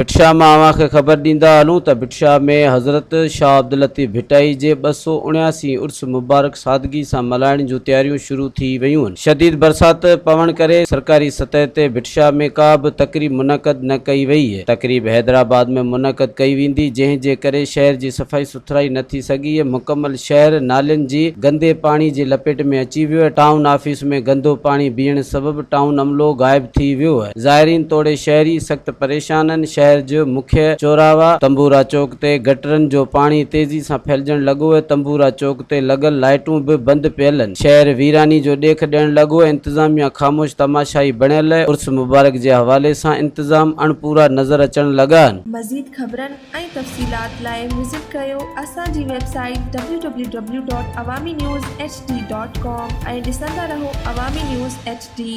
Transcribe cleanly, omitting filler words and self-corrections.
ڀٽ شاهه مان اوهان کي خبر ڏيندا هلون ته ڀٽ شاهه ۾ حضرت شاهه عبداللطيف ڀٽائي جي 279 عرس مبارڪ سادگي سان ملهائڻ جون تياريون شروع ٿي ويون آهن. شديد برسات پوڻ ڪري سرڪاري سطح تي ڀٽ شاهه ۾ ڪا به تقريب منعقد نه ڪئي وئي. تقريب حيدرآباد ۾ منعقد ڪئي ويندي جنهن جي ڪري شهر جي صفائي سٿرائي نه ٿي سگهي. مڪمل شهر نالين جي گندي پاڻي جي لپيٽ ۾ اچي ويو. ٽائون آفيس ۾ گندو پاڻي بيهڻ سبب ٽائون عملو غائب ٿي ويو. زائرين توڙي شهري سخت پريشان آهن. شهر جو مکيه چوراها تنبورا چوڪ تي گٽرن جو پاڻي تيزي سان ڦهلجڻ لڳو ۽ تنبورا چوڪ تي لڳل لائٽون به بند پيل آهن. شهر ويراني جو ڏيک ڏيڻ لڳو ۽ انتظاميا خاموش تماشائي بڻيل. عرس مبارڪ جي حوالي سان انتظام اڻپورا نظر اچڻ لڳا آهن. مزيد خبرن ۽ تفصيلات لاء وزٽ ڪريو اسان جي website W W W dot Awami news H D dot com ۽ ڏسندا رهو عوامي نيوز ايڇ ڊي.